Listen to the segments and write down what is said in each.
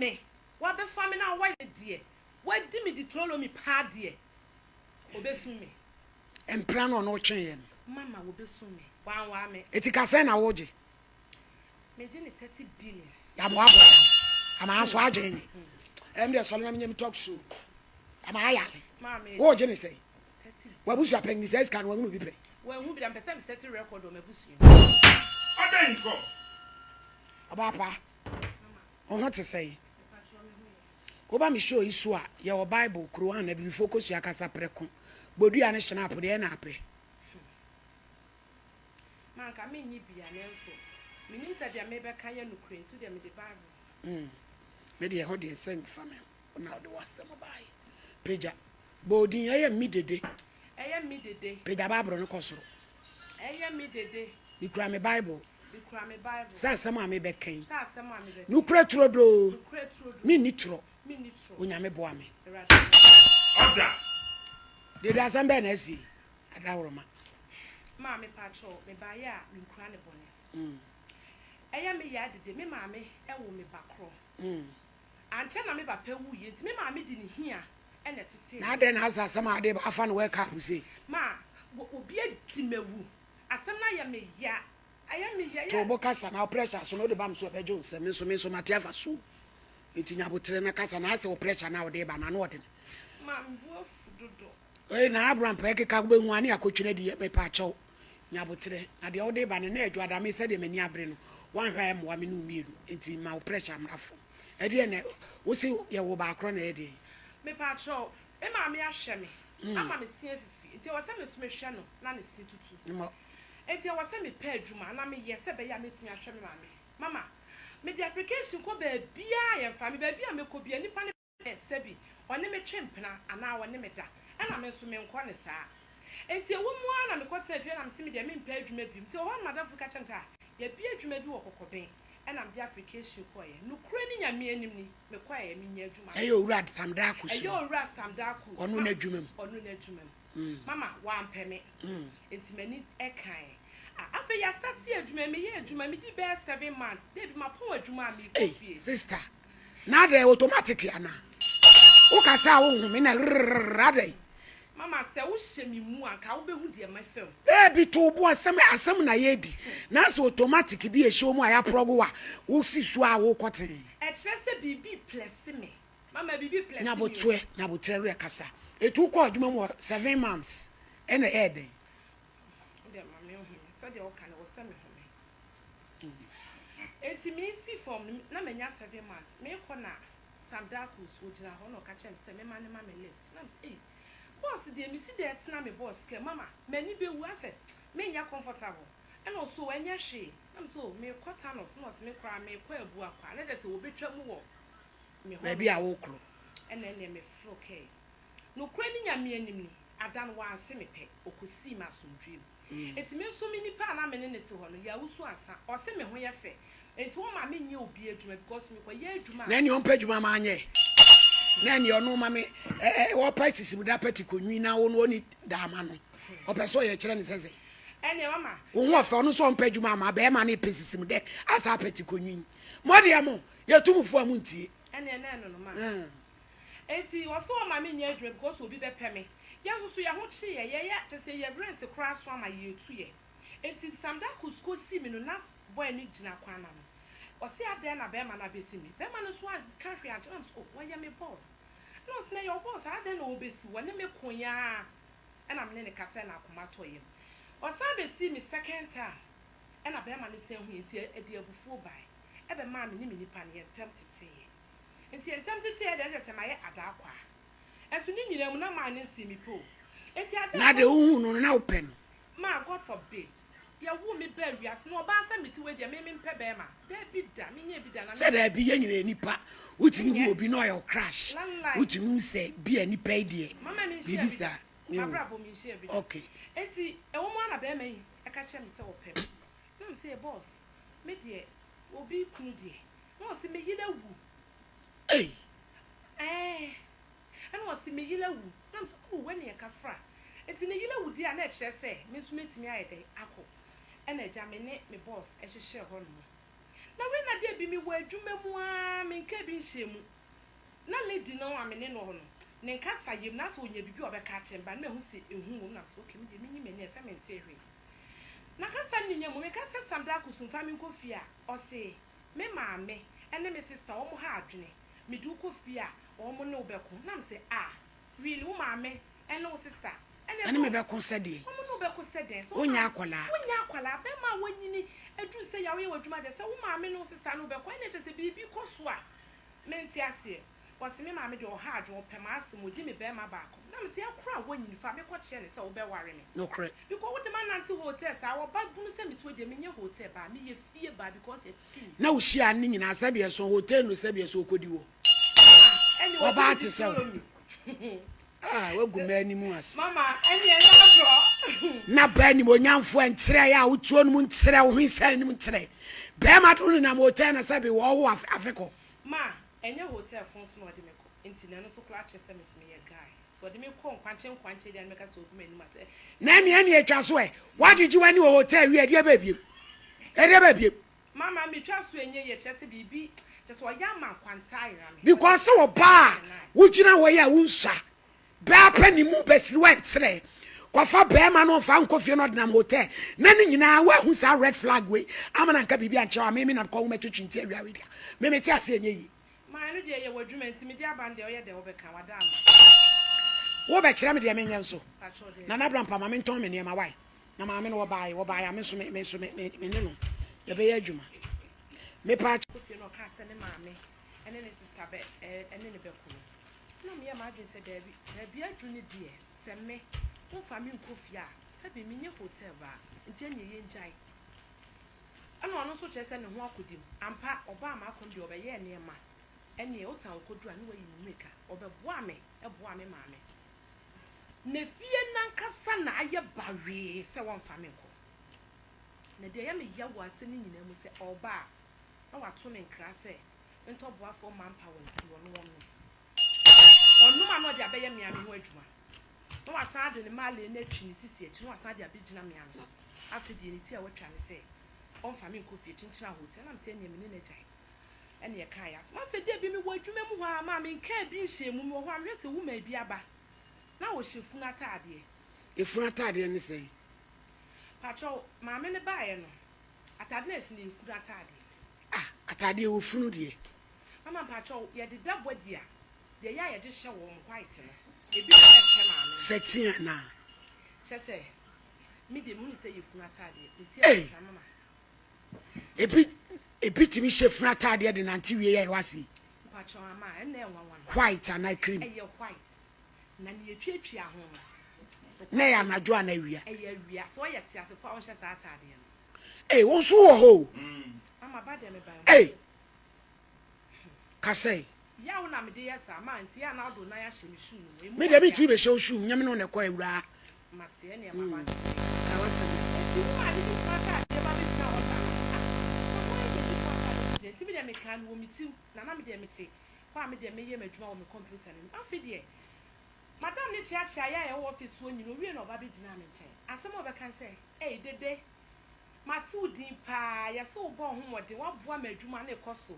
me, wabɛfa me na wayɛ deɛ, wadi me Deuteronomy paa deɛ, ɔbɛsu me. Mpena na ɔno ɔtweeɛ no. Mama wɔbɛsu me, wanwaa me. Eti ka sɛn na wogye? Megye ne 30 billion. Yamoaboa ya no. Ama aso adwene ne. Ɛm deɛ sɔre na menyɛ me talk show. Ama ayale. Maame. Wogye ne sɛn? 30. Wabusua pɛn sɛ sika no wahunu bi pɛ. Wanhu bi da, mpɛ sɛ mesɛte record wɔ m'abusua mu. Ɔda nkɔ. Ɔbaa pa. Wo ho te sɛn? Woba me show yi so a, yɛwɔ Bible, Quran, abibifoɔ kosua kasa prɛko. Bodua ne Schnapp deɛ na apɛ. Manka mennye bia nanso menim sɛ deɛ mebɛka yɛ nokorɛ nti wodeɛ mede Bible. Me deɛ ɛhɔ deɛ sɛ nfa me ho na wode w'asɛm baeɛ. Pagya. Bɔ odin, ɛyɛ me dede. Ɛyɛ me dede. Pagya Bible no kɔ soro. Ɛyɛ me dede. Mekura me Bible. Mekura me Bible. Sɛ asɛm a mebɛka yi. Sɛ asɛm a mebɛka yi. Nokorɛ turodoo. Nokorɛ turodoo. Menni torɔ. Menni torɔ. Onyame boa me. Awurade boa me. Ɔda. Dede asɛm bɛn na asi? Adaworoma. Maa me pakyɛw me baeɛ a menkura ne bɔne. Ɛyɛ me ya dede me maame woo me ba korɔ. Ankyɛ na me papa wuiɛ nti me maame de ne hia na ɛtetee me. Na adɛn na asɛ asɛm a wode ba afa no wake up sei? Ma obi adi m'awu. Asɛm no ayɛ me ya. Ayɛ me ya. To wo bo kasa na wo pressure so no wode ba me so a ɛbɛgye wo nsam. Me nso me nso mate afa so o. Nti nya aboterɛ na kasa na asɛ wo pressure no a wode ba no ano ɔdene. Ma me bo afu dodo. Ei Nana Abraham pɛ keka wobɛhu a ne akɔtwi no adi mepaakyɛw nya aboterɛ na deɛ wode ba no na adwo me sɛdeɛ m'ani abere no woanhwɛ a ɛmmoa me ne wo mmienu nti ma wo pressure mmra fam ɛdeɛ na wo se yɛwo baakorɔ na ɛyɛ deɛn. Mepaakyɛw me maame ahwɛ me ama me se afifi nti ɛwɔ sɛ me nso mehwɛ no na ne se tutu nti ɛwɔ sɛ mepɛ adwuma na meyɛ sɛ ɛbɛyɛ a mɛtumi ahwɛ me maame. Mama mede application kɔ baabiaa yɛmfa me baabi a mɛkɔ bia nipa no sɛbi ɔne me twe mpena anaa ɔne me da ɛna me nso menkɔ ne saa. Nti ɛwɔ mu ara na mekɔtena fie na mese me deɛ mempɛ adwuma bio. Nti ɛwɔ hɔ na m'adamfo bi ka kyerɛ me sɛ ah yɛabue adwuma bi wɔ Kɔkɔben ɛna mede application kɔeɛ. Nokorɛ ne Nyame anim ni, mekɔeɛ menya adwuma. Ɛyɛ Owura Sam Darko so. Ɛyɛ Owura Sam Darko. Ɔno n'adwuma mu. Ɔno n'adwuma mu. Mama wampɛ me. Nti m'ani ɛkae. Ah afei yɛastate adwuma yi, meyɛ adwuma, medi bɛyɛ 7 months. Dabi mapɔn adwuma a mekɔ Ei fie. sister na adɛn automatic anaa? Wokasa a wohu me na rrrr adɛn? Mama sɛ wohyɛ me mu a nka wobɛhu deɛ mɛfa mu. Dabi to wo bo asɛm asɛm na yɛredi na sɛ automatic bi a ɛhyɛ wo mu a yɛaprɔgo wo a wosi so a wokɔ tee. Ɛkyerɛ sɛ biribi plɛse me. Mama biribi plɛse me o. Nyabotrɛ nyabotrɛ werɛ kasa. Ɛtu wokɔɔ adwuma mu wɔ 7 months ɛna ɛyɛɛ dɛn? Wode ma me home sɛdeɛ woka no ɛwɔ sɛ me home. Enti mesi fam no na manya 7 months mekɔ na Sam Darkus ogyina hɔ na ɔka kyerɛ me sɛ mema ne ma me lift na mesɛ ei boss deɛ mesi dɛ tena me boss kɛ mama m'ani bɛwu asɛ menyɛ comfortable ɛna ɔso ɛnyɛ hwee na mesɛ o mekɔ Thanos na ɔsɛ me koraa mekɔ Abuakwa na kyerɛ sɛ wɔbɛtwa mu wɔ me hɔ Baabi a wokorɔ. Ɛna ɛneɛ meforo kɛɛ nokorɛ ne Nyame anim ni ada no wanse me pɛ ɔkɔsii me asomdwoe mu. Enti me nso me nipa a na me ne no te hɔ no yɛawusu ansa ɔse me ho yɛ fɛ enti ɔma me nyɛ obi adwuma because mekɔyɛ adwuma a. Na ɛneɛ ɔmpɛ adwuma ma anyɛ na ɛneɛ ɔno ma me ɛ ɛ ɔpa sisi da pɛti kɔnwi na wo no ɔni daama no ɔpɛ sɛ ɔyɛ kyerɛ ne sɛ sɛ Ɛneɛ mama. Wo ho ɔfɛ ɔno nso ɔmpɛ adwuma ama bɛrima no pɛ sisi mu dɛ asa apɛti kɔnwi mo deɛ mo yɛtu mo fo a mo ntie. Ɛneɛ na ɛno no ma. Enti ɔse ɔma me nyɛ adwuma because obi bɛpɛ me. Yɛn nso so yɛn ho kye yɛ yɛyɛ kyerɛ sɛ yɛ rent koraa so ama yɛtu yɛ. Enti Sam Darkus kɔsii me no na boy no gyina kwan no ano. Ɔse adɛn na bɛrima no abɛsi me. Bɛrima no nso anka hwee ankyerɛ me. Na mese oh ɔyɛ me boss. Ɛna ɔse na ɛyɛ wo boss a adɛn na ɔbɛsi wo. Ɔne me koeɛ ara ɛna me ne no kasaɛ na akoma tɔɔ yam. Ɔsan bɛsii me second time ɛna bɛrima no san huiɛ nti ɛde abufuo baeɛ ɛbɛmaa me ne me nipa no yɛn ntam teteeɛ. Nti yɛn ntam teteeɛ deɛ ɛkyerɛ sɛ mayɛ adaakwa. Ɛnso ne nyinaa mu na maa ne nsii me pɛ o. Nti ada Na de wohuu no no na wopɛ no? Ma God forbid. Yɛwoo me baa wiase na ɔbaa sɛ mete wei deɛ me mempɛ bɛɛma. Daabi da, menyɛɛ bi da na Sɛ me. daabi yɛn nyinaa yɛ nipa. Wotumi hu Menyɛ. obi na ɔyɛ wo crush. Lalai. Wotumi hu sɛ bi a nipa yi deɛ Mama menhyia biribi bi da. saa. Me o. M'abrabɔ menhyia bi da. Okay. Nti ɛwɔ mu ara na bɛɛma yi ɛka kyerɛ me sɛ ɔpɛ me. Na me sɛ boss, me deɛ obi kunu deɛ. Na ɔse me yere awu. Ei! Ɛɛ. Ɛna ɔse me yere awu. Na me sɛ oh wɛneɛ kafra. Nti ne yere awu deɛ a na ɛkyerɛ sɛ me nso mɛtumi ayɛ dɛn akɔ. Ɛna agya me ne me boss ɛhyehyɛɛ hɔ nom. Na wei na deɛ bi mewɔ adwuma mu aa menkaa bi nhyɛɛ mu. Na lady no a me ne no wɔ hɔ no, ne nkasa yam na asɛ ɔnya biribi a ɔbɛka akyerɛ me but na mahu sɛ ehu wɔ mu na mesɛ okay me deɛ menyi m'ani ɛ sɛ mentee hwee. Na kasa no nya mu meka sɛ Sam Darkus mfa me nkɔ fie a ɔse me maame ne me sister wɔn ha adwene mede wo kɔ fie a wɔn ne wo bɛko na mesɛ ah really wo maame ne wo sister ɛne Ɛne me bɛko sɛ deɛn? Wɔn ne wo bɛko sɛ dɛn? Sɛ wo Wonyɛ maame akwadaa. wonyɛ akwadaa bɛrima a wanyini aduru sɛ yɛ a woyɛ w'adwuma deɛ sɛ wo maame ne wo sister ne wo bɛko ɛne kyerɛ sɛ biribi kɔ so a Mente aseɛ. Ɔse me maame deɛ ɔha adwene, ɔpɛ m'asɛm, ɔdi me bɛɛma baako. Na mese ɛkoro a woanyini fa me kɔ kyerɛ no sɛ wobɛware me. Nokorɛ. Because wode manante hotel saa, ɔba bunu sɛ mete hɔ deɛ menyɛ hotel baa, meyɛ fie baa because yɛtete me Na fie. wohyia no ne nyinaa sɛdeɛ ɛso hotel no sɛdeɛ ɛso ɔkɔdi hɔ. Mama, ɛneɛ ɔde Ɔbaa me te di sɛ wo. follow me. Ah, woagu mmaa anim ase. Mama, ɛneɛ ɛnyɛ agorɔ. Na baa animuonyamfoɔ nkyerɛeɛ a wotuo no mu nkyerɛ wo hwensa anim nkyerɛ. Bɛɛma de wo nenam hotel na sɛbe wɔwo afe kɔ. Ma, ɛnyɛ hotel fo nso na ɔde me kɔ, nti na ɛno nso koraa kyerɛ sɛ me nso meyɛ guy. Sɛ ɔde me kɔ nkwankyɛ nkwankyɛ deɛ a na mɛka sɛ ɔgu m'anim ase. Na ɛneɛ ɛneɛ atwa so ɛ, woagyegye w'ani wɔ hotel wie a ɛdeɛ bɛɛ biom? Ɛdeɛ bɛɛ biom? Mama, metwa so ɛnyɛ yie kyerɛ sɛ biribi, kyerɛ sɛ ɔyɛ ama nkwanta ayera me. Because sɛ ɔbaa a wogyina hɔ yi a wonsua Baa pɛ ne mu bɛsiri wɛnkyerɛ kɔfa bɛɛma no ɔnfa nkɔ fie no ɔdenam hotel na ne nyinaa wahu saa red flag wei ama no anka biribi ankyerɛ wo a me me na mekɔ nwoma twitwi nti awia wei deɛ me mete aseɛ ɛnyɛ yie. Ma ɛno deɛ yɛ w'adwuma nti mede aba no deɛ ɔyɛ dɛ wobɛka wada ama. Wo bɛkyerɛ me deɛ menyɛ nso Patrɔ deɛ. Nana Brampa ma mentɔn me nneɛma wai na maame no wɔbaeɛ wɔbaeɛ a me nso me me nso me me me ne no yɛbɛyɛ adwuma mepa. Kɔ fie no ɔkaa sɛ ne maame ɛne ne sister bɛ ɛne ne bɛko no. Ɛnna meyɛɛ m'adwene sɛ, 'Dabi, baabi aduru no deɛ, sɛ me, womfa me nkɔ fie a, sɛbe menyɛ hotel baa, nti ɛnneɛ yɛngyae. Ɛnna ɔno nso kyerɛ sɛ ne ho akɔdi mu. Ampa, ɔbaa m'akwan mu deɛ, ɔbɛyɛɛ nneɛma. Ɛnneɛ, wotan wo kɔduru a, ne wayi ne mmirika. Ɔbɛboaa me boaa me maame. Na fie no ankasa na ayɛ bawee sɛ wɔmfa me nkɔ. Na deɛ ɛyɛ me ya wɔ asɛm no nyinaa mu sɛ, ɔreba a, na wato me nkra sɛ Ntɔ boafoɔ mma mpa wɔn ti ɔno ɔnom. Ɔnom a na ɔde abɛyɛ mmea no ho adwuma. Na wasan de ne malee no atwi ne sisi akyi na wasan de abɛgyina mmea no so. Afei deɛ ne ti a watwa ne sɛ ɔmfa me nkɔ fie kyenkyena hotel na mesɛ ɛneɛ me ne no agyae. Ɛne ɛkaa yɛ asɛm. Afei da bi mewɔ adwuma mu hɔ a maa menkaa bi nhyɛɛ mu. Mewɔ hɔ a mehwɛ sɛ woman bi aba na ɔhyɛ funu ataadeɛ. Efunu ataadeɛ ne sɛn? Pakyɛw, maame no baeɛ no, ataade no a ɛhyɛ no yɛ funu ataadeɛ. Ah ataadeɛ wɔ funu deɛ. Mama mpakyɛw yɛde da body a deɛ ɛyɛ a yɛde hyɛ wɔn white no ebi na ɛhyɛ maame no. Sɛ tea anaa. Kyɛ sɛ me deɛ mehu ne sɛ yɛ funu ataadeɛ ne ti Ei atwa mama. Ebi ebi tumi hyɛ funu ataadeɛ de nante wie yɛ ɛwɔ ase yi. Mpakyɛw ama ɛnna ɛnwanwa no. White anaa cream. Ɛyɛ white na nea etuatua ho no. Na ɛyɛ anadwo anaa awia. Ɛyɛ awia sɛ ɔyɛ teasefo a ɔnhyɛ saa ataadeɛ no. Ei, wo nso wɔ hɔ o. Ei, kasa yi. Me deɛ mentumi bɛhyɛ wo shoe mu, nyɛ me ne wo na ɛkɔ awuraa. Ka w'asɛm ɛ. Madam no kyeakyea yɛn a yɛwɔ office hɔ nyinaa, owiei na ɔba bɛgyinaa me nkyɛn. Asɛm a ɔbɛka ne sɛ, Ei, Dede, mate wo din paa, yɛse wobɔ wo ho mmɔden, woaboa ma adwuma no rekɔ so.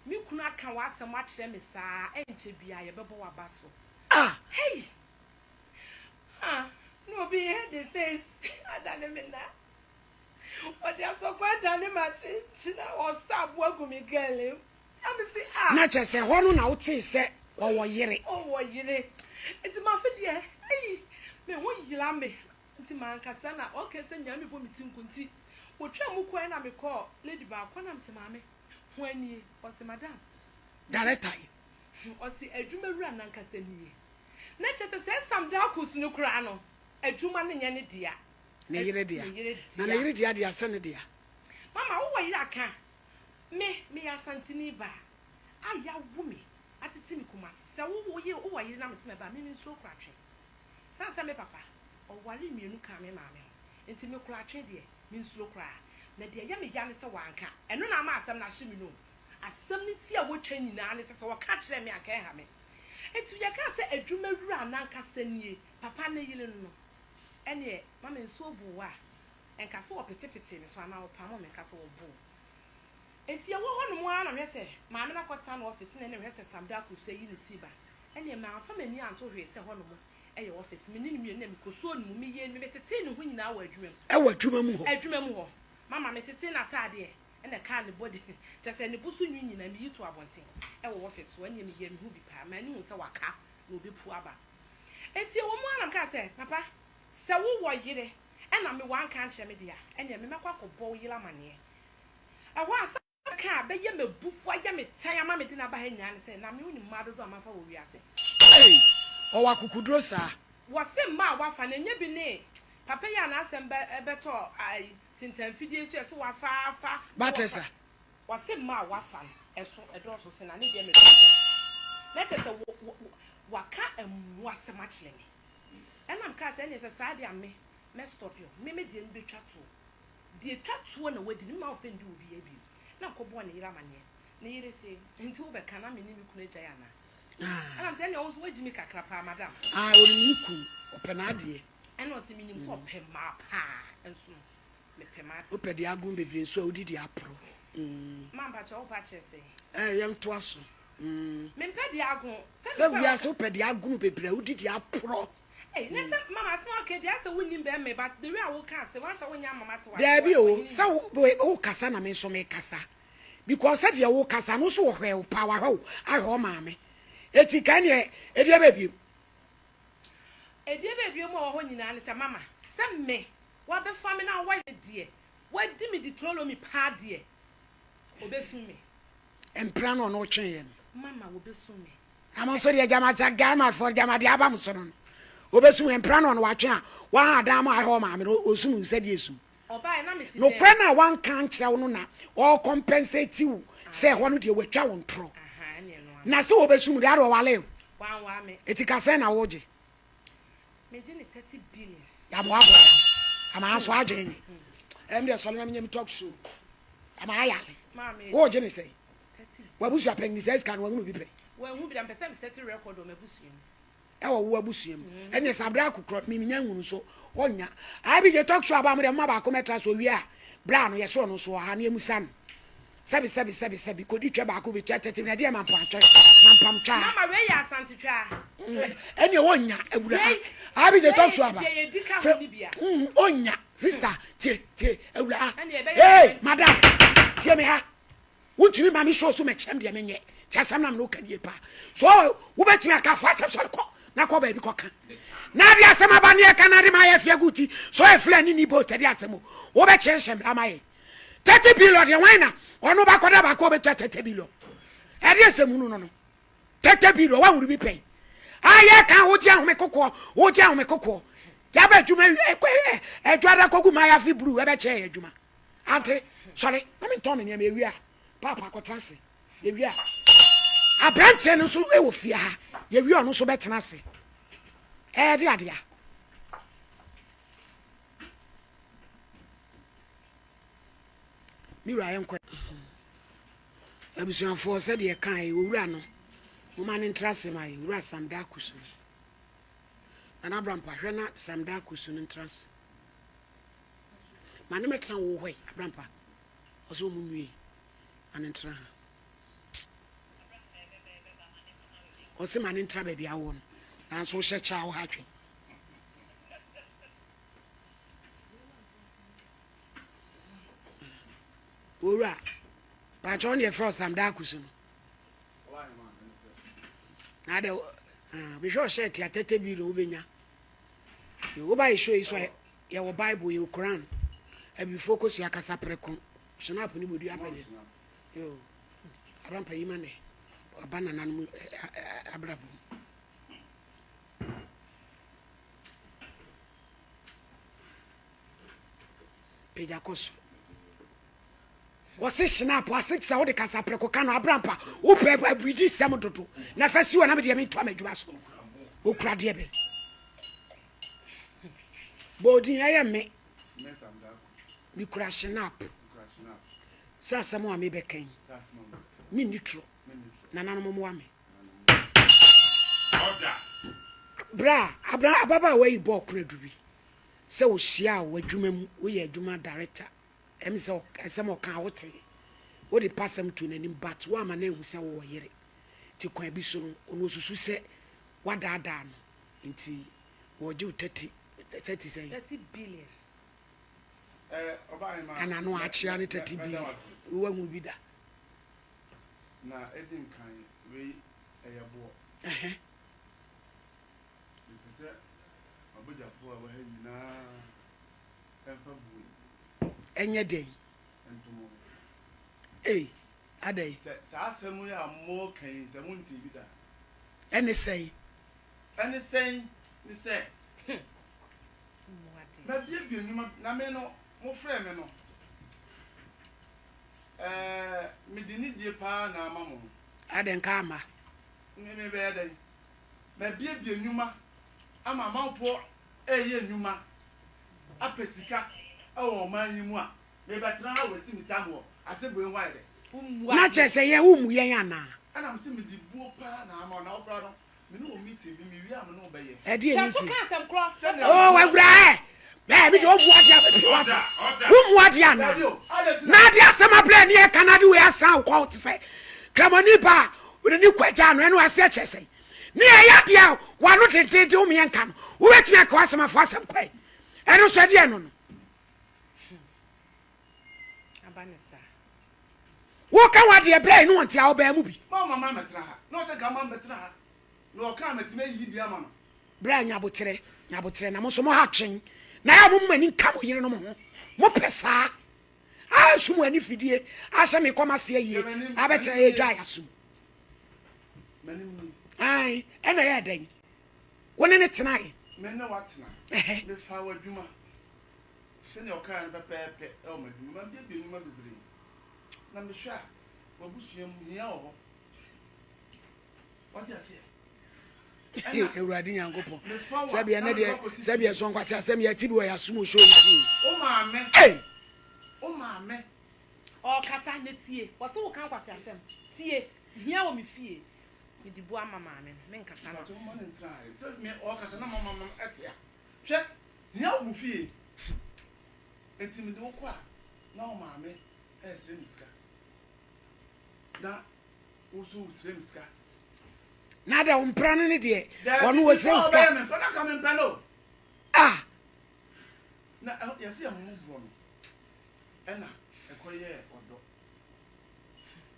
Me kunu aka w'asɛm akyerɛ me saa, ɛnkyɛ biara yɛbɛbɔ w'aba so. Ah! Hei! Ah, na obi yɛ de seis adane me na. Ɔde asɔkwa adane m'akyenkyena, ɔsa aboa gu me gɛle mu. Na mese, ah! Na kyerɛ sɛ ɛhɔ no na wotee sɛ ɔwɔ yere. Ɔwɔ yere. Nti mafe deɛ, ei, me ho yera me. Nti mankasa na ɔka sɛ nyaa mebɔ me ti nko nti wɔtwaa mu kɔɛ na mekɔɔ lady baako na mese maame hwan nie ɔse madam Director yi. Ɔse adwuma wura nankasa nie na kyerɛ sɛ sɛ Sam Darkus no koraa no adwuma no nyɛ ne dea. Ne yere dea. Ne yere Na ne dea. yere dea deɛ asɛ ne dea. Mama wowɔ yere aka me meyɛ Asanteni baa a yawo me atete me Kumasi sɛ wo wowɔ yere na mese mɛba a me mensuro koratwe. Esiane sɛ me papa, ɔwaree mmienu kaa me maame ho nti, me koratwe deɛ, mensuro koraa. Na deɛ ɛyɛ me ya ne sɛ wanka. Ɛno na ama asɛm no ahye me no o. Asɛm no ti a wɔtwa nyinaa ne sɛ, sɛ wɔka kyerɛɛ me a, anka ɛnha me. Enti yɛkaa sɛ adwumawura no ankasa nie, papa no yere no no, ɛnneɛ ma me nsuo boo a, ɛnka sɛ wɔpetepetee me so anaa wɔpamoo me, nka sɛ wɔboo. Enti yɛwɔ hɔ nom ara na mehwɛ sɛ maame no akɔtena ne office na ɛna mehwɛ sɛ Sam Darko nso ayi ne ti ba. Ɛneɛ mamfa m'ani anto hwee sɛ hɔ nom yɛ office. Me ne no mmienu na mekɔsuo ne mu, meyɛɛ no, metetee ne ho nyinaa wɔ adwuma mu. Ɛwɔ adwuma mu hɔ? Adwuma mu hɔ. Mama metetee n'ataadeɛ ɛna ɛkaa ne body, kyerɛ sɛ ne bo so nwi nyinaa meyi too abɔnten ɛwɔ office hɔ. Ɛneɛ meyɛɛ me ho bi paa, m'ani hu sɛ waka na ɔbɛpu aba. Enti ɛwɔ mu ara na mekaa sɛ, Papa, sɛ wowɔ yere ɛna me wanka ankyerɛ me deɛ a, ɛneɛ me mɛkɔ akɔbɔ wo yere amaneɛ. Ɛhɔ a, asɛm a mɛka a ɛbɛyɛ me abufuo ayɛ me tan ama mede no aba ha nyinaa ne sɛ, na me wonim mmaa dodoɔ a mafa wɔ wiase? Ei, ɔwɔ akokoduro saa. Wɔse mmaa a wafa no, ɛnyɛ bi ne papa yi a n'asɛm bɛ bɛtɔ ayi tentanfidie so, yɛse wafa afa na wafa. Baltasar. Wɔse mmaa a wafa no, ɛso, ɛdɔɔso sen na ne deɛ mɛtɔ gya. Na kyerɛ sɛ wɔ wɔ waka mmoasɛm akyerɛ me. Ɛna mekaa sɛ, ɛneɛ sɛ saa deɛ a me, mɛ stop wo, me me deɛ mebɛtwa toɔ. Deɛ ɛtwa toɔ na wadi no, memma wo fɛ ndi obiara bio. Na mekɔbɔɔ ne yere amaneɛ. Ne yere se, Nti wobɛka na me ne me kunu agyae anaa? Ɛna mese, Ɛnneɛ wo nso woagyi me kakra paa, madam. Ah, ɔnim ne kunu, ɔpɛ n'adeɛ. Ɛna ɔse, Menim sɛ ɔpɛ mmaa paa, nso no, mepɛ m'adeɛ. Wopɛ deɛ agon bebree nso a, wodi deɛ aporɔ. Mm. Ma mpakyɛ, wopɛ akyerɛ sɛn? Ɛɛ, yɛntoa so. Mm. Mempɛ deɛ agon. Sɛ Sɛ wiase wopɛ deɛ agono bebree a, wodi deɛ aporɔ. Ei ne sɛ mama asem a woka deɛ asɛ wonnim bɛɛma yi but the way a woka asem asɛ wonyɛ ama mate wase Daabi o, sɛ wo wo kasa na me nso me kasa because sɛdeɛ wo kasa no nso wɔhwɛ wo paa wahwɛ wo ahwɛ wo maame eti nka ɛneɛ ɛdeɛ bɛɛ biem. Ɛdeɛ bɛɛ biem a ɛwɔ hɔ nyinaa ne sɛ mama sɛ me wabɛfa me na wayɛ deɛ wadi me di trolo me paa deɛ ɔbɛsum me. Mpena no ɔno wotweeɛ no. Mama wɔbɛsum me. Na mo nso deɛ gyama sɛ Ghanafoɔ gyama deɛ aba mo so no no wɔbɛsum yɛn mpena no ɔno watwe a waha adan mo ahwɛ ɔmaame no ɔsum wo sɛdeɛ esum nokorɛ no a wanka ankyerɛ wo no na ɔcompensate wo sɛ ɛhɔ no deɛ watwa wo ntorɔ na sɛ wɔbɛsum deɛ ade ɔwale wo ɛti ka sɛn na wogye yamoaboa ama aso adwene ne ɛm deɛ sɔre na menyɛ me talk show ama ayale wogye ne sɛn W'abusua panyin saa sika no wahunu bi pɛ. Wanhu bi da mpɛ sɛ me sɛte record wɔ m'abusua mu. Ɛwɔ wo abusua mu. Ɛneɛ saa berɛ akokorɔ no menya nhunu so ɔnya. IBJ talk show aba mo deɛ moma baako mɛtra so owie a bra no yɛse ɔno nso ɔha no yɛmusa no. Sɛbi sɛbi sɛbi sɛbi kɔdi twɛ baako bɛtua tɛte na ɛdeɛ mampam twɛ mampam twaa. Mama wei yɛ Asante twaa. Ɛneɛ ɔnya awura IBJ talk show aba. Frɛ ɔnya sister tie tie awura hey madam tie me ha. Wontumi ma me show so mɛkyerɛ me deɛ menyɛ nti asɛm na mene woka nie paa so wobɛtumi aka fa asɛm sɔre kɔ na kɔ baabi kɔka na ade asɛm aba ne ɛka na ade ma ayɛ fia gu ti so ɛfla ne ni boat ɛde asɛm o wobɛkyerɛ nhyɛ mmara ma yɛ 30 billion deɛ wan na ɔno bakɔda baako wobɛtua 30 billion ɛde asɛm hunu no no 30 billion wahuru bi pɛn ayɛ ka wogye ahome kokoɔ wogye ahome kokoɔ yaba adwuma adwada kɔgu ma ayafe buru ɛbɛkyɛ yɛ adwuma Ante, sɔre na mentɔn me nneɛma. Yɛwie a, Paapa akɔtena ase. Yɛwie a, aberanteɛ no nso wɔ fie ha. Yɛwie a, ɔno nso bɛtena ase. Ɛyɛ de adeɛ a. Me wura yɛnkɔ. Abusuafoɔ sɛdeɛ ɛkae owura no, moma no ntra ase ma yɛ. Owura Sam Darkus no. Nana Abrampa, hwɛ na Sam Darkus no ntra ase. Ma ne mɛtena wo hɔ yi, Abrampa. Ɔsɛ ɔmo nwie. Ma ne ntena ha. Ɔsɛ ma ne ntra baabi awɔ no. Nanso wohyɛ kyɛ a woha atwen. Owura, paakyɛ ɔne yɛfrɛ ɔsam daako so no. Na adɛ, mehwɛ ɔhyɛ te atɛtɛ bi na wobɛnya. Woba yɛ show yi so a, Yɛwɔ Bible, yɛwɔ Koran. Abibifoɔ kosua kasa prɛko. Schnapp ne bodua pɛ deɛ. Yoo. Abrampa yi ma nɛ. Aba nananom abrabɔ mu. Pagya kɔ soro. Wɔse Schnapp ase sɛ wode kasa prɛko ka no Abrampa wopɛ abuidi sɛm dodo. Na fa si hɔ na medeɛ mentoa m'adwuma so. Okura deɛ bɛn. Bɔ odin ɛyɛ me. Mekura Schnapp. Sɛ asɛm a mebɛka yi, menni toro. Nananom mmoa me. Berɛ a abra ababaawa yi bɔɔ koradu bi sɛ ɔhyiaa wɔ adwuma mu, woyɛ adwuma director, ɛm sɛ asɛm a ɔkaa wotee. Wode pasɛm too n'anim but woamma no anhu sɛ wowɔ yere. Nti kwan bi so no, ɔno ɔsusu sɛ woadaadaa no nti wɔregye wo 30, 30 sɛn? 30 billion. Ana no akyea ne 30 billion. Woahunu bi da? Na edi nkan, wei ɛyɛ boɔ. Ɛhɛ. Mepɛ sɛ m'abadwafoɔ a ɛwɔ ha nyinaa mfa buo yi. Ɛnyɛ dɛn? Nto mo ho. Ei, adɛn? Sɛ saa asɛm yi a moreka yi, sɛ montee bi da. Ɛne sɛn? Ɛne sɛn ne sɛ, mabuebue nnwuma, na me no, mofrɛɛ me no, ɛɛ, mede nidie paa na ama mo. Adɛn nka amma? Me, mebɛyɛ dɛn? Mabuebue nnwuma ama amanfoɔ reyɛ nnwuma apɛ sika wɔ ɔman yi mu a, mebɛtena ha waste me time wɔ asɛbue ho ayɛ dɛ? Na kyerɛ sɛ yɛn wommu yɛn anaa? Ɛna mese mede buo paa na ama wo, na wo koraa no, me ne wo meeting bi, mewie a me ne wo bɛyɛ. Ɛdeɛ Hwɛ so meeting? ka asɛm korɔ. Sɛnea Oh, awura ɛ! Bɛɛ, me deɛ wommu adeɛ a mɛpie wate. Wommu adeɛ anaa? Dabi o, adɛn nti Na na. ade asɛm abrɛ ne yɛka na ade wei asan wo kɔn te sɛ Kramoni ba a n'ani kɔ agya ano, ɛno aseɛ kyerɛ sɛn? Ne ɛyɛ adeɛ a w'ano dendenden wo meɛ nka no, wobɛtumi aka w'asɛm afa w'asɛm kɔe. Ɛno nso ɛdeɛ no no. Aba ne saa. Woka w'adeɛ berɛ a ɛne wɔn te a ɔbaa mu bi. Ma ɔma ma mɛtena ha. Na ɔsɛ nka ma mɛtena ha. Na ɔka a mɛtumi ayiyi bi ama no. Berɛ a nyaboterɛ, nyaboterɛ, na mo nso mo ha twen, na ɛyɛ a mo mo ani nka mo yerenom ho, mo pɛ saa, a nso mo ani fidie a sɛ mekɔ m'ase ayie abɛtena yɛ dwa yasom. Ae, ɛna ɛyɛ dɛn? Wo ne ne tenae. Me ne watena. Mefaa w'adwuma. Sɛnea ɔkae no pɛpɛɛpɛ wɔ m'adwuma. Mabiabia nnwuma bebree. Na mehwɛ a, w'abusua mu, hia wɔ hɔ. Wate aseɛ? Ɛna Awurade Nyankopɔn. Sɛbi ɛnɛ deɛ, sɛbi ɛsɔ nkwasi asɛm yɛ ti bi wɔ yɛ asom osuo nsuo. Wo maame. Ei! Wo maame. Ɔɔkasa na tie. Wɔse wo ka nkwasi asɛm. Tie. Hia wɔ me fie. Me de bu ama maame no. Me nkasa no. Mpakyɛ momma no ntena ha. Sɛ me ɔɔkasa na mama ma ɛte a. Hwɛ, hia wɔ mo fie. Enti mede wo kɔ a, na wo maame ɛɛsrɛ me sika. Na wo nso wosrɛ me sika. Na dɛ wo mpra no ne deɛ, ɔno ɔsrɛ wo sika. Daabi, before ɔbɛyɛ me mpra, na nka mempɛ no. Ah! Na yɛse ɛho borɔ no, ɛna ɛkɔyɛɛ ɔdɔ.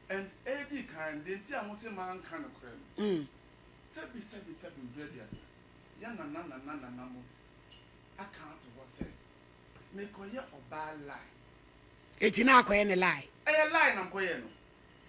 And edi kan, deɛ nti a mo se manka nokorɛ no, sɛbi sɛbi sɛbi mprɛ aduasa, yɛ nana nana nana mo aka ato hɔ sɛ mekɔyɛ ɔbaa lie. Eti na akɔyɛ ne lie? Ɛyɛ lie na mekɔyɛɛ no.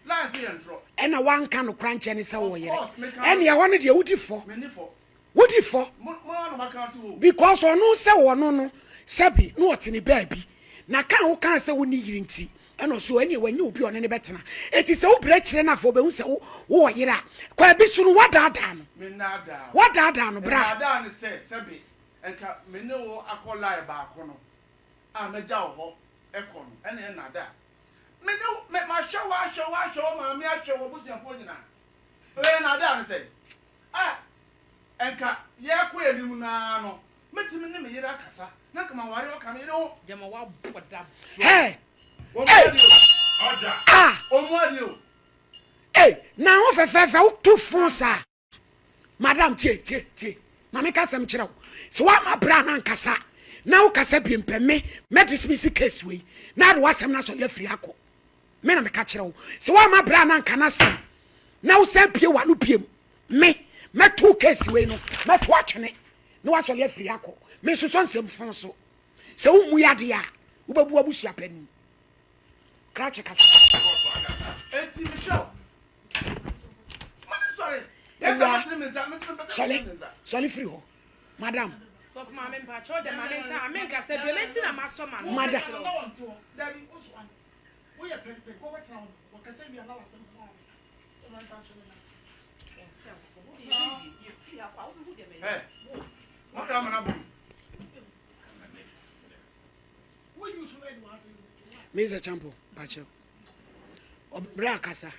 Lie nso yɛ ntorɔ. Ɛna wanka nokora ankyɛ ne sɛ wowɔ Of yere. course, meka Ɛne ɛhɔ no deɛ wodi fɔ. Menni fɔ. Wodi fɔ. Mo mo ara na moaka ato hɔ o. Because ɔno sɛ ɔno no sɛbi na ɔte ne baabi. Na ka a wokaa sɛ wonni yere nti ɛna ɔse ɛneɛ wanya obi a ɔne no bɛtena. Enti sɛ wobrɛ kyerɛ no afei ɔbɛhu sɛ wo wowɔ yere a, kwan bi so no woadaadaa no. Mennaadaa wo. Woadaadaa no bra. Nnaadaa ne sɛ sɛbe nka me ne wo akɔ lie baako no a mɛgya wo hɔ kɔ no ɛna ɛyɛ nnaadaa. Me ne wo, me, mahwɛ wo, ahwɛ wo, ahwɛ wo maame, ahwɛ w'abusuafoɔ nyinaa. Ɛyɛ nnaadaa ne sɛn? A, nka yɛrekɔ anim no ara no, mɛtumi ne me yere akasa, na nka maware ɔka me yere ho. Gyama woabɔ dam. Hey! Wɔn Hey! adeɛ o. Ah! Wɔn adeɛ o. Hey! Na ho fɛfɛɛfɛ woto fon saa. Madam tie tie tie ma menka asɛm nkyerɛ wo sɛ woama bra no ankasa na wokasa biem pɛ me mɛ dismiss case wei na ade w'asɛm no asɔre afiri akɔ me na meka kyerɛ wo sɛ woama bra no anka n'asɛm na wosan pie w'ano biem me mɛto case wei no mɛto atwene na wasɔre afiri akɔ me nsosɔ nsɛm fon so sɛ wommu yɛ adeɛ a wobɛbu abusua panin Krakye kasa. Enti mehwɛ wo. Mane sɔre. Ewura sɔle sɔle firi hɔ madam. Sɔfo maame mpakyɛw dɛ maame nka ame nkasa bio ne nti na masɔ ma no. Madam. Hey, Mr. Champo, bakyɛw. Ɔbrɛ akasa.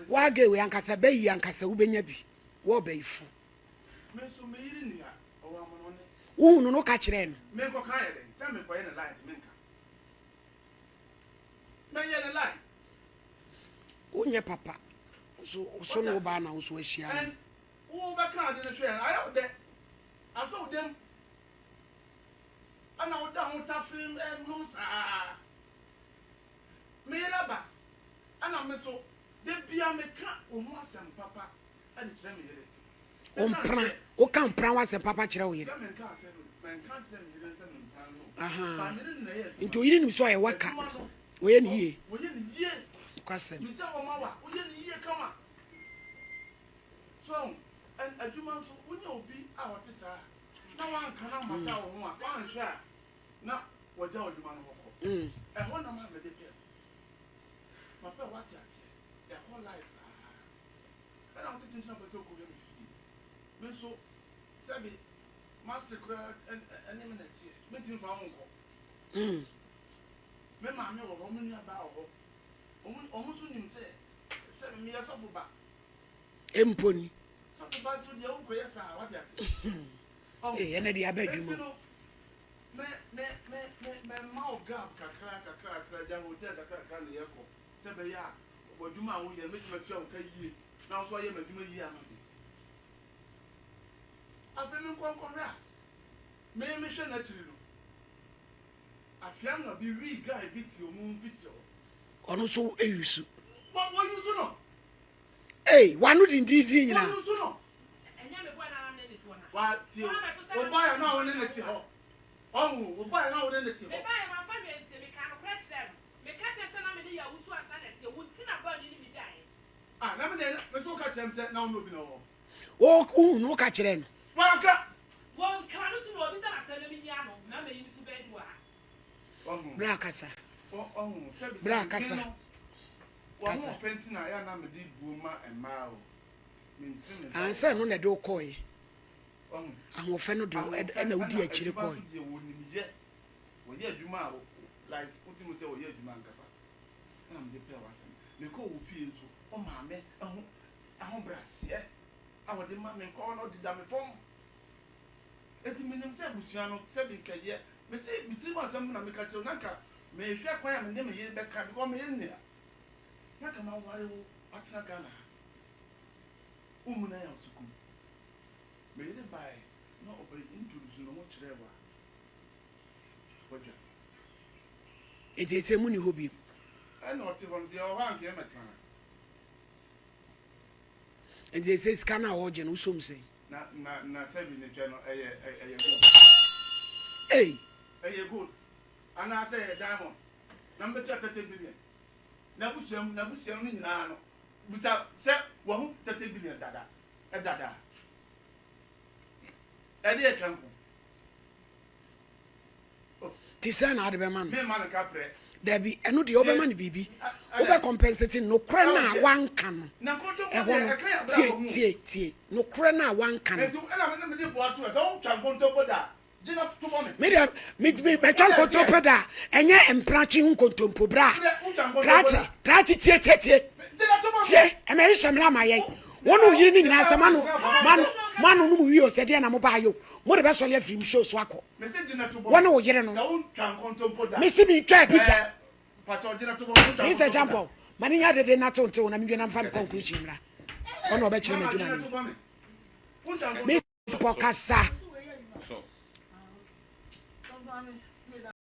Wage wei ankasa bɛyi ankasa wobɛnya bi wɔ ɔbɛyifo. Wohu no no ka kyerɛɛ no. Mɛyɛ ne line. Wonyɛ papa. So so ne wo baa na wo so ahyia no. And wo bɛka ade no hwɛ no ayɛ wo dɛ. Asɔ wo dam. Ɛna woda ho tafere ɛnom saa. Me yere aba. Ɛna me so da bia meka wo ho asɛm papa de kyerɛ me yere. Wo mpena, woka mpena ho asɛm papa kyerɛ wo yere. Ahaa. Nti oyere nim sɛ ɔyɛ waka. Ɔyɛ ne yie. Nokwasɛm. Ɛna ɔse kyenkyen ɔpɛ sɛ ɔkɔwia me fie. Me nso sɛbe m'ase koraa ɛne me na ɛteɛ, mentumi mfa wo nkɔ. Me maame wɔ hɔ, me nua baa wɔ hɔ. Wɔn wɔn nso nim sɛ sɛbe meyɛ sɔfo ba. Mpo ni. Sɔfo ba nso deɛ wonkɔyɛ saa, wate ase. Ee, ɛnɛ deɛ aba adwuma Enti no, me me me me mɛma wo gap kakra kakra kakra, gya hotel kakra kakra na yɛkɔ sɛ ɛbɛyɛ a W'adwuma a woyɛ no, mɛtumi atua wo ka yie na wo nso woayɛ m'adwuma yie ama me. Afei menkɔ nkɔhwɛ a, me mehwɛ n'akyiri no, afianga bi wii guy bi te ɔmo mfikyire hɔ. Ɔno nso yusu. Wɔ wɔyusu no. Ei, w'ano dindiindin nyinaa. Wɔyusu no. Ɛnyɛ me boy na na me ne ne te hɔ na. Wa tie o, wo boy no a wo ne ne te hɔ. Ɔho, wo boy no a wo ne ne te hɔ. Mebaeɛ mamfa hwee ansie, mekaa nokorɛ kyerɛɛ no. Meka kyerɛɛ sɛ na me ne Yawu so ansa na ɛteɛ, wo nti na bɔne ne me gyaeɛ. Ah, na me deɛ, me nso woka kyerɛɛ me sɛ na wo ne obi na ɛwɔ hɔ. Wo, wohu no, woka kyerɛɛ no. Wanka. Wɔnka no to na ɔbisa no asɛm na menyi ano, na mayi me suban adi wɔ ha. Wahu. Bra kasa. Wahu, sɛbi Bra sɛbi, kasa. me no, Kasa. w'ahoɔfɛ nti na ɛyɛ a na mede buo ma mmaa o. Mentiri me nsa Ah, wɔ sɛ hɔ. ɛno na ɛde wo kɔeɛ. Wahu. Ahoɔfɛ no de wo, Ahoɔfɛ ɛna wodi ɛna akyire adwuma kɔeɛ. nso deɛ wɔnim yɛ. Wɔyɛ adwuma a like wote mu sɛ wɔyɛ adwuma ankasa ɛna mede pɛɛ w'asɛm. Mekɔɔ wo fie nso wo maame ho ahobrɛaseɛ a wɔde ma me nkɔɔ no deda me fam. Enti menim sɛ abusua no sɛbi nka yɛ mese me tirim asɛm na meka kyerɛ wo na nka mehwɛ kwan a me ne me yere bɛka because me yere nni ha na nka maware wo atena Ghana ha. Wo mu na yɛ ɔsekum. Me yere bae na ɔbɛ introduce ne ho kyerɛɛ wo a wadwa. Enti ese monni hɔ bio. Ɛna ɔte hɔ no, deɛ ɔwɔ hɔ a anka yɛmmɛtena ha. Enti ese sika no a ɔregye no, wosɔ mu sɛn? Na na na sɛbi ne twɛ no ɛyɛ ɛyɛ gold. Ei! Ɛyɛ gold anaasɛ ɛyɛ diamond na mobɛtua 30 billion. N'abusua mu n'abusua no nyinaa no bisa sɛ wahu 30 billion dada ɛdada. Ɛde yɛ twɛ nko. Te sɛn na wode bɛma no? Memma no kaprɛ. Dabi, ɛno deɛ wobɛma no biribi. Wobɛ compensate no, nokorɛ no a wanka no, ɛhɔ no, tie, tie, tie, nokorɛ no a wanka no. Me deɛ, me, me, mɛtwa nkontompo da a, ɛnyɛ mpratwe ho nkontompo, bra, krakye, krakye, tie, tie, tie, tie, ɛmɛ hyehyɛ mmara ma yɛn. Wo ne wo yere no nyinaa sɛ moano, moano, moano nom wie o, sɛ deɛ na mobaa yɛ o, mode bɛsɔre afiri me show so akɔ. Wo ne wo yere no. Mese mentwaa bi da. Mr. Champon, ma ne nya dede na to ntew na menwie na mfa me conclusion mmra. Ɔna ɔbɛkyerɛ me adwuma no yɛ. Mr. Pɔ kasa.